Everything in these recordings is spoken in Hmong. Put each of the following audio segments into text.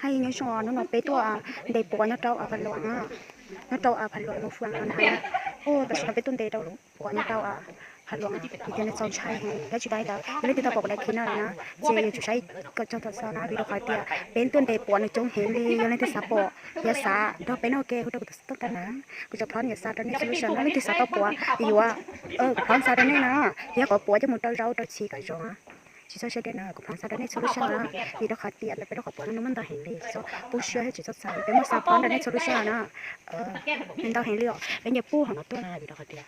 Hais nyob zoo, hnub no peb tuaj ntes puav nyob rau Pha Luam, nyob rau Pha Luam Mus Fwm no na. Tam sim no peb tuaj ntes rau puav nyob rau Pha Luam, vim tias nws txaus ntshai heev. Thiab tsis tas li ntawd, yog leej twg tau pom kuv daim clip no lawm na, ces yuav tsum saib kom txog thaum xaus na, vim rau qhov tias peb tuaj ntes puav nws coob heev li. Yog leej twg xav pom, yog xav nrog peb noj ua ke hu rau kuv tus xov tooj tau na. Kuv cov phom yuav xa rau nej txhua lub sij hawm na. Leej twg xav tau puav yuav, kuv phom xa rau nej na. Yog kom puav coj mus rau zaub rau txiv kom zoo. Tsis txhob saib deb na, kuv phom xa rau nej txhua lub sij hawm na. Vim rau qhov tias peb peb rau qhov puav no muaj ntau heev li, tsis txhob pub siab thiab tsis txhob txhawj, peb muaj xa phom rau nej txhua lub sij hawm na. Ntau heev li os, peb nce puag hauv no tuaj na, vim rau qhov tias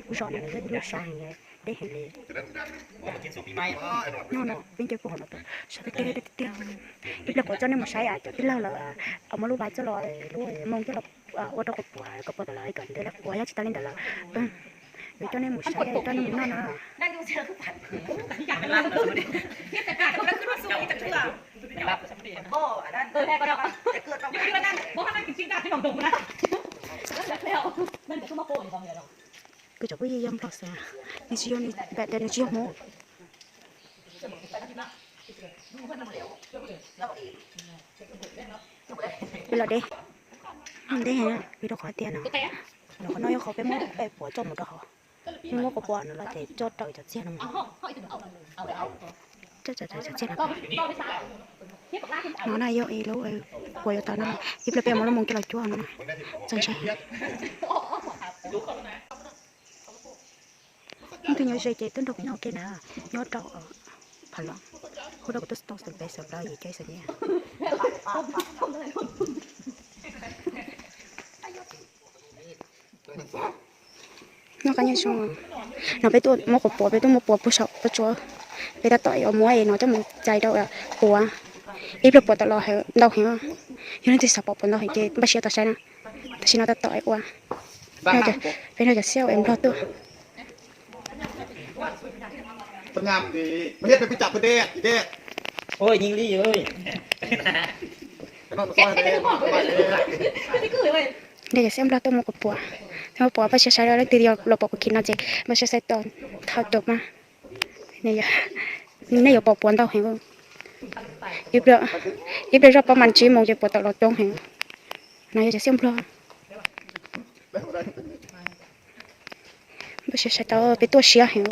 kuv zos no lub sab heev deb heev li. Nyob no peb nce puag hauv no tuaj, sab tiag tiag tiag. Ib pliag kuv coj nej mus saib cov tij laug lawv muab lub vaiv coj los, lub moo coj los ua rau kuv puav, kuv puav tom lawv kom ntev lawv puav, yog tsis tas li ntawd lawm, yuav coj nej mus saib, coj nej mus noj na. Kuv cov phooj ywg yog Nplog xwb, nws tsis yog, nws pam tias nws tsis yog Hmoob. Peb los deb, deb heev, vim rau qhov tias no, qhov no yog qhov peb muab puav coj mus rau hauv, peb muab quav puav no los ces coj raws cov txiag no mus, coj raws cov txiag no. No na yog ib lub puav yuav tau no, ib pliag peb muab lub moo coj los cuab no, txaus ntshai. Leej twg nyob ze ces tuaj nrog kuv nyob ua ke na, nyob rau Pha Luam, hu rau kuv tus xov tooj xoom peb xoom plaub yim cuaj xoom nyiaj. Noj qab nyob zoo, no peb tuaj muab quav puav, peb tuaj muab puav puag saum pob tsuas, peb tab tom yuav muab es no coj mus txais rau puav, ib pliag puav tau los ntau heev. Yog leej twg xav pom puav ntau heev ces npaj siab tos saib na. Tam sim no tab tom ua, peb nrog cov xiab es Nplog tuaj. Ntawm cov xiab Nplog tuaj muab quav puav, muab puav npaj siab saib, leej twg los pom kuv clip no ces npaj siab saib tau thaum jawv mas. Nej yuav pom puav ntau heev, ib pliag zoj pob mas tsib moos ces puav tau los coob heev. No yog cov xiab Nplog. Npaj siab saib tau, peb tuaj siab heev.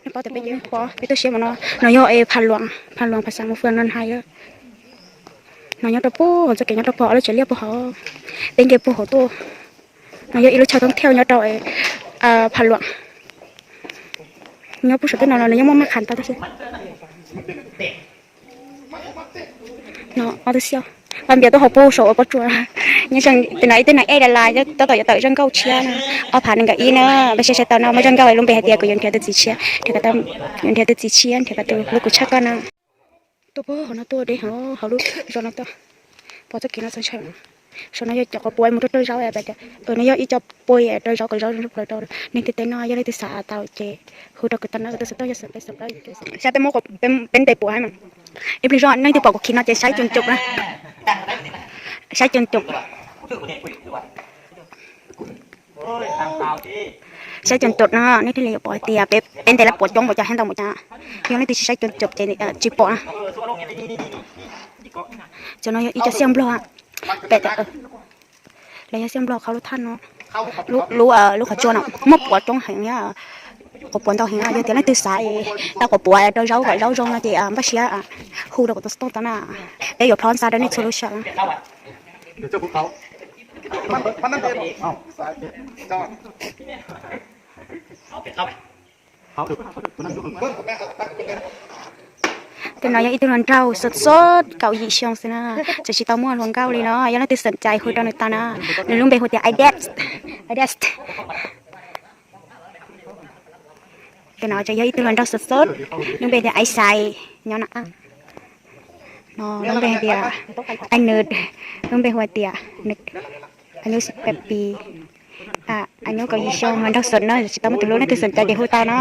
Nej paub tias peb yeej paub, peb tuaj siab mas no, no yog es Pha Luam, Pha Luam Pha Xav Mus Fwm no hais. No nyob rau puag hauv txoj kev nyob rau puag ob lub tsev liaj puag hauv, peb nce puag hauv tuaj. No yog ib lub chaw thoob thiaj nyob rau Pha Luam. Nyob puag saum tej no los nws yeej muaj maj qham tau tab sis no ob tug xiab, pab npias tuaj hauv puag saum ua pob tsuas. Nyob zoo, tus no ib tug no ej da las tab tom yuav tawm zaj nkauj tshiab na, ob phav nees nkaum ib na. Npaj siab saib tau no muaj zaj nkauj lub npe hais tias kuv yuav nrhiav tus txiv tshiab, yuav nrhiav tus txiv tshiab, nrhiav kom tus hlub kuv tshaj koj na. Tuaj puag hauv no tuaj deb hauv lub zos no tuaj, pom txoj kev no txaus ntshai. Saum no yog cov quav puav mus rau rau zaub, no yog ib co puav rau zaub kom zaub zoo plaws rau neeg tej teb no. Yog leej twg xav tau ces hu rau kuv tau na, kuv tus xov tooj yog xoom peb xoom plaub. Saib peb muab, peb ntes puav mas, ib pliag zoj leej twg pom kuv clip no ces saib cuag cuag na, saib cuag cuag. Saib cuag cuag no nej thiaj li yuav pom hais tias peb ntes lawv puav coob npaum cas thiab ntau npaum cas. Yog leej twg tsis saib cuag cuag ces tsis pom na. Cov no yog ib co xiab Nplog, pem, los yog xiab Nplog qhau lub thaj no, lub qhov tsua no muaj puav coob heev, quav puav ntau heev. Yog tias leej twg xav tau quav puav rau zaub kom zaub zoo no ces npaj siab hu rau kuv tus xov tooj tau na. Peb yuav plhob xa rau nej txhua lub sij hawm. Tus no yog ib tug hluas nraug xov xov kaum yim xyoo xwb na, tseem tsis tau muaj hluas nkauj li no. Yog leej twg xoom cai hu rau nws tau na. Nws lub npe hu tias Ides, Ides. Tus no tseem yog ib tug hluas nraug xov xov, lub npe tias Ais Xais, nyob na. No lub npe hais tias Ais Nws, lub npe hu hais tias Ais Nws Pep Pi. Ais Nws kaum yim xyoo, hluas nraug xov na, tsis tau muaj tus hlub, leej twg xoom cai ces hu tau na.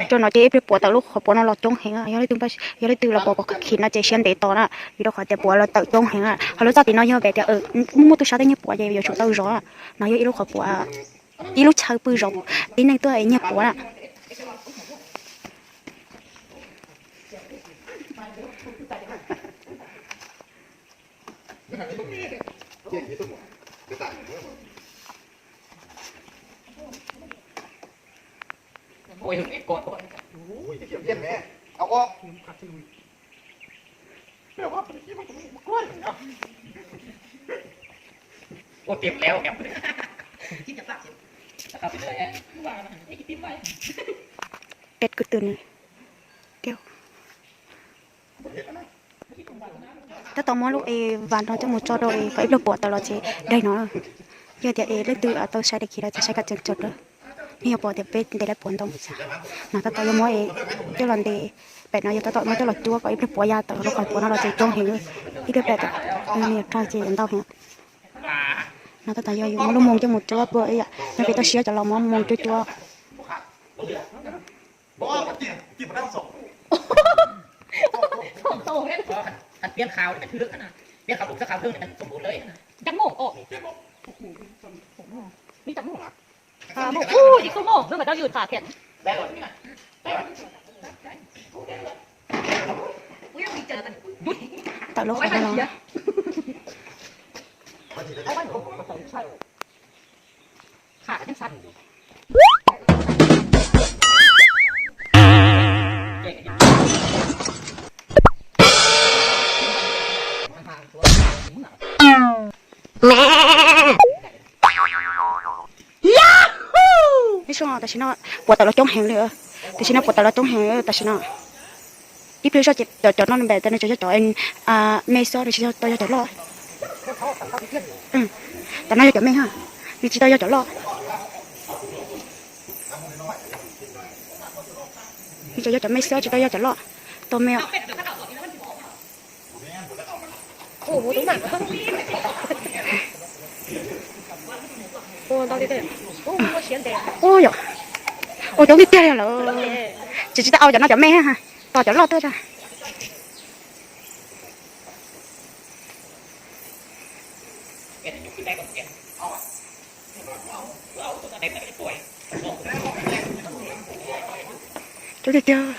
Tso no ces ib pliag puav tawm lub qhov puav no los coob heev. Yog leej twg los pom kuv clip no ces siab ntev tos na, vim rau qhov tias puav los tawm coob heev. Ho lub txoj tim no yog pem tias muaj muaj tub sab tuaj nyiag puav ces yuav tsum tau zov. No yog ib lub qhov puav, ib lub chaw pw zov tib neeg tuaj nyiag puav na. Pet kuv tus nws. Tab tom muab lub es vas no coj mus tso rau es kom ib pliag puas tawm los ces daig no. Yog tias es leej twg tau saib daim khiv no ces saib kom tseem tsawg lawm. Nej yuav pom tias peb ntes lawv puas ntau. No tab tom yuav muab es coj los ntes, pem no yog tab tom muab coj los cuab kom ib pliag puas ya tawm rau qhov puas no los ces coob heev. Ib pliag pem tawm, nws rog ces ntau heev. No tab tom yog yus muab lub moo coj mus cuab puas ib yam, nyob pem toj siab cov los muab moo cuab cuab. Tawm lub qhov no los. Tam sim no puas tawm los coob heev li. Tam sim no puas tawm los coob heev tam sim no. Ib pliag zoj ces cov cov no npe tas nws tsis yog cov me xwb, nws tsis tau yog cov loj. Tam no yog cov me ha, nws tsis tau yog cov loj. Nws tsis yog cov me xwb, tsis tau yog cov loj. Tau me os. Ua yom, ua coob tiag tiag li lawm. Tsis tsis tau au cov no cov me ha, tos cov loj tuaj tso. Coob tiag tiag.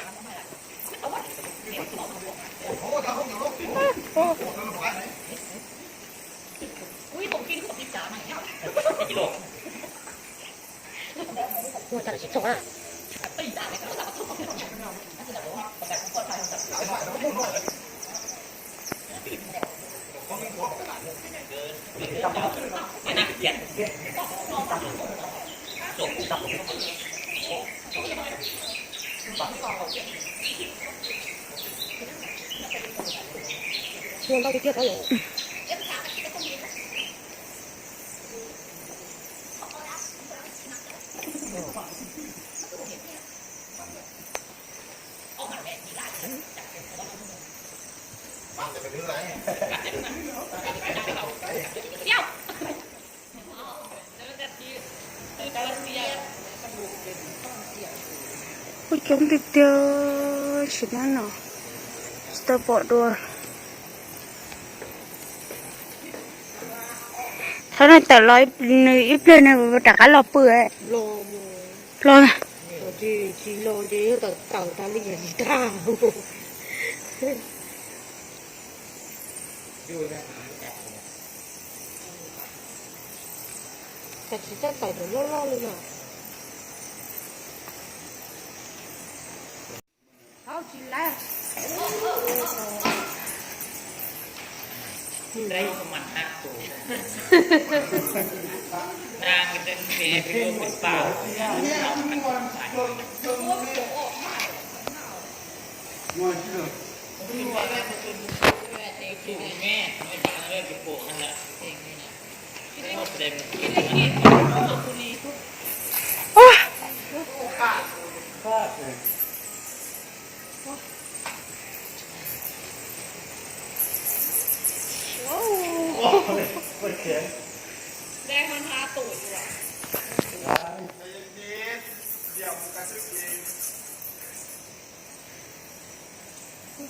Ua coob tiag tiag, sim neej no tsis tau pom dua. Thaum no tawm los nws ib pliag nws rov qab los pw. Los. Cas tsis txawj tawm cov loj loj li no.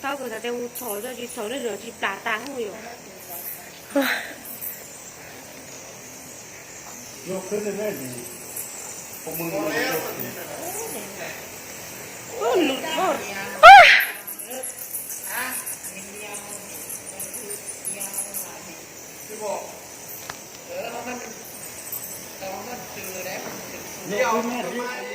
Tau kuv txawm tias mus txhom tsis txhom nej lawv tsis plam tas hauj yom. Yog ne,